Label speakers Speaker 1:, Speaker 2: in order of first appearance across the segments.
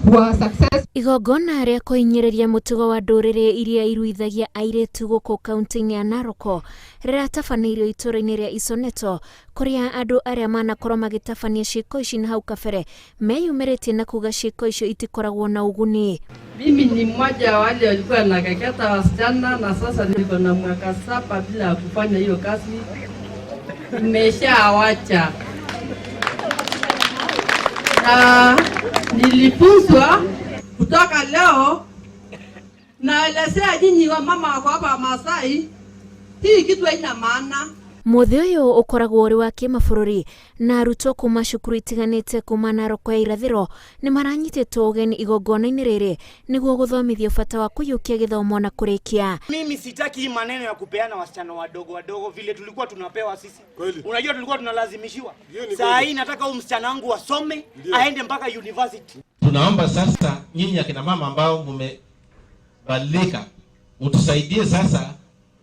Speaker 1: Who are successful.
Speaker 2: Igongona rĩa kũhinyĩrĩria mũtugo wa ndũrĩrĩ iria iruithagia airĩtu gũkũ kaunti-inĩ ya Narok rĩratabanĩirio itũũra-inĩ rĩa Isoneto, kũrĩa andũ arĩa manakorwo magĩtabania ciĩko ici na hau kabere meyumĩrĩtie na kuga ciĩko icio itikoragwo na ũguni.
Speaker 3: Mimi ni mmoja wa wale walikuwa nakeketa wasichana na sasa niko na mwaka 7 bila kufanya hiyo kazi, nimeshawacha na nilifunzwa kutoka leo. Naelezea nyinyi wa mama wako hapa Masai, hii kitu haina maana.
Speaker 2: Mũthĩ ũyũ ũkoragwo ũrĩ wa kĩmabũrũri na arutwo kuma cukuru itiganĩte kuma Narok ya irathĩro nĩ maranyitĩtwo ũgeni igongona-inĩ rĩrĩ nĩguo gũthomithio bata wa kũiyũkia gĩthomo na kũrĩkia.
Speaker 4: Mimi sitaki hii maneno ya kupeana wasichana wadogo wadogo vile tulikuwa tunapewa sisi.
Speaker 5: Kweli.
Speaker 4: Unajua tulikuwa tunalazimishiwa.
Speaker 5: Hiyo ni
Speaker 4: Saa
Speaker 5: kweli.
Speaker 4: hii nataka huyu msichana wangu asome,
Speaker 5: Ndio.
Speaker 4: aende mpaka university.
Speaker 6: Tunaomba sasa nyinyi akina mama ambao mmebadilika mtusaidie sasa,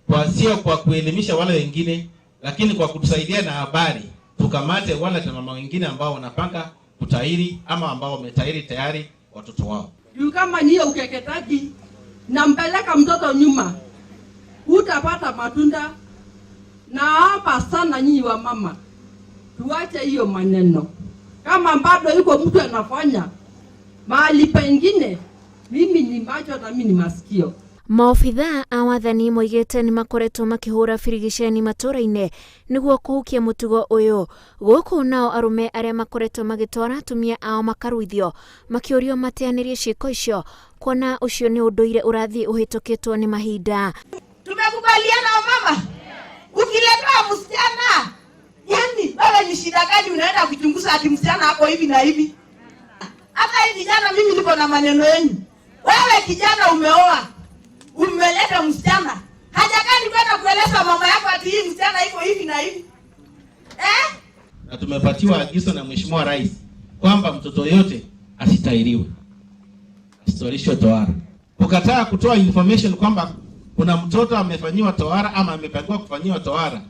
Speaker 6: kwa sio kwa kuelimisha wale wengine, lakini kwa kutusaidia na habari, tukamate wale akina mama wengine ambao wanapanga kutahiri ama ambao wametahiri tayari watoto wao.
Speaker 3: Juu kama niyo ukeketaji nampeleka mtoto nyuma, utapata matunda. Naomba sana nyinyi wa mama, tuache hiyo maneno. Kama bado yuko mtu anafanya mahali pengine, mimi ni macho na mimi ni masikio.
Speaker 2: Maobithaa a wathani moigĩte nĩ makoretwo makĩhũra birigiceni matũũra-inĩ nĩguo kũhukia mũtugo ũyũ. Gũkũ nao arũme arĩa makoretwo magĩtwara atumia ao makaruithio makĩũrio mateanĩrie ciĩko icio, kuona ũcio nĩ ũndũire ũrathiĩ ũhĩtũkĩtwo nĩ mahinda.
Speaker 7: Tumekubaliana mama, ukiletewa msichana, yani wewe ni shida gani unaenda kuchunguza ati msichana hapo hivi na hivi? Hata hii vijana, mimi niko na maneno yenu. Wewe kijana umeoa, umeleta msichana, haja gani kwenda kueleza mama yako ati hii msichana iko hivi na hivi?
Speaker 6: Na tumepatiwa agizo na Mheshimiwa Rais kwamba mtoto yote asitahiriwe, asitahirishwe tohara. Kukataa kutoa information kwamba kuna mtoto amefanyiwa tohara ama amepangiwa kufanyiwa tohara,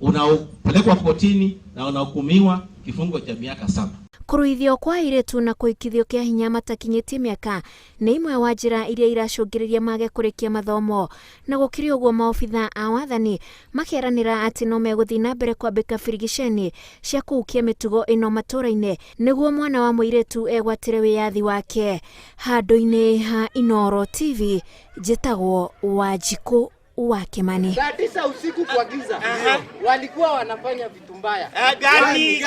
Speaker 6: unapelekwa kotini na unahukumiwa kifungo cha miaka 7.
Speaker 2: Kũruithio kwa airĩtu na kũhikithio kĩa hinya matakinyĩtie mĩaka nĩ imwe wa njĩra iria iracũngĩrĩria mage kũrĩkia mathomo. Na gũkĩrĩ ũguo, maobithaa a wathani makeranĩra atĩ no megũthiĩ na mbere kwambĩka birigiceni cia kũhukia mĩtugo ĩno matũũra-inĩ nĩguo mwana wa mũirĩtu egwatĩre wĩyathi wake. Handũ-inĩ ha Inooro TV, njĩtagwo Wanjikũ wa Kĩmani.
Speaker 8: Saa 9 usiku kwa giza walikuwa wanafanya vitu mbaya.
Speaker 4: Gani?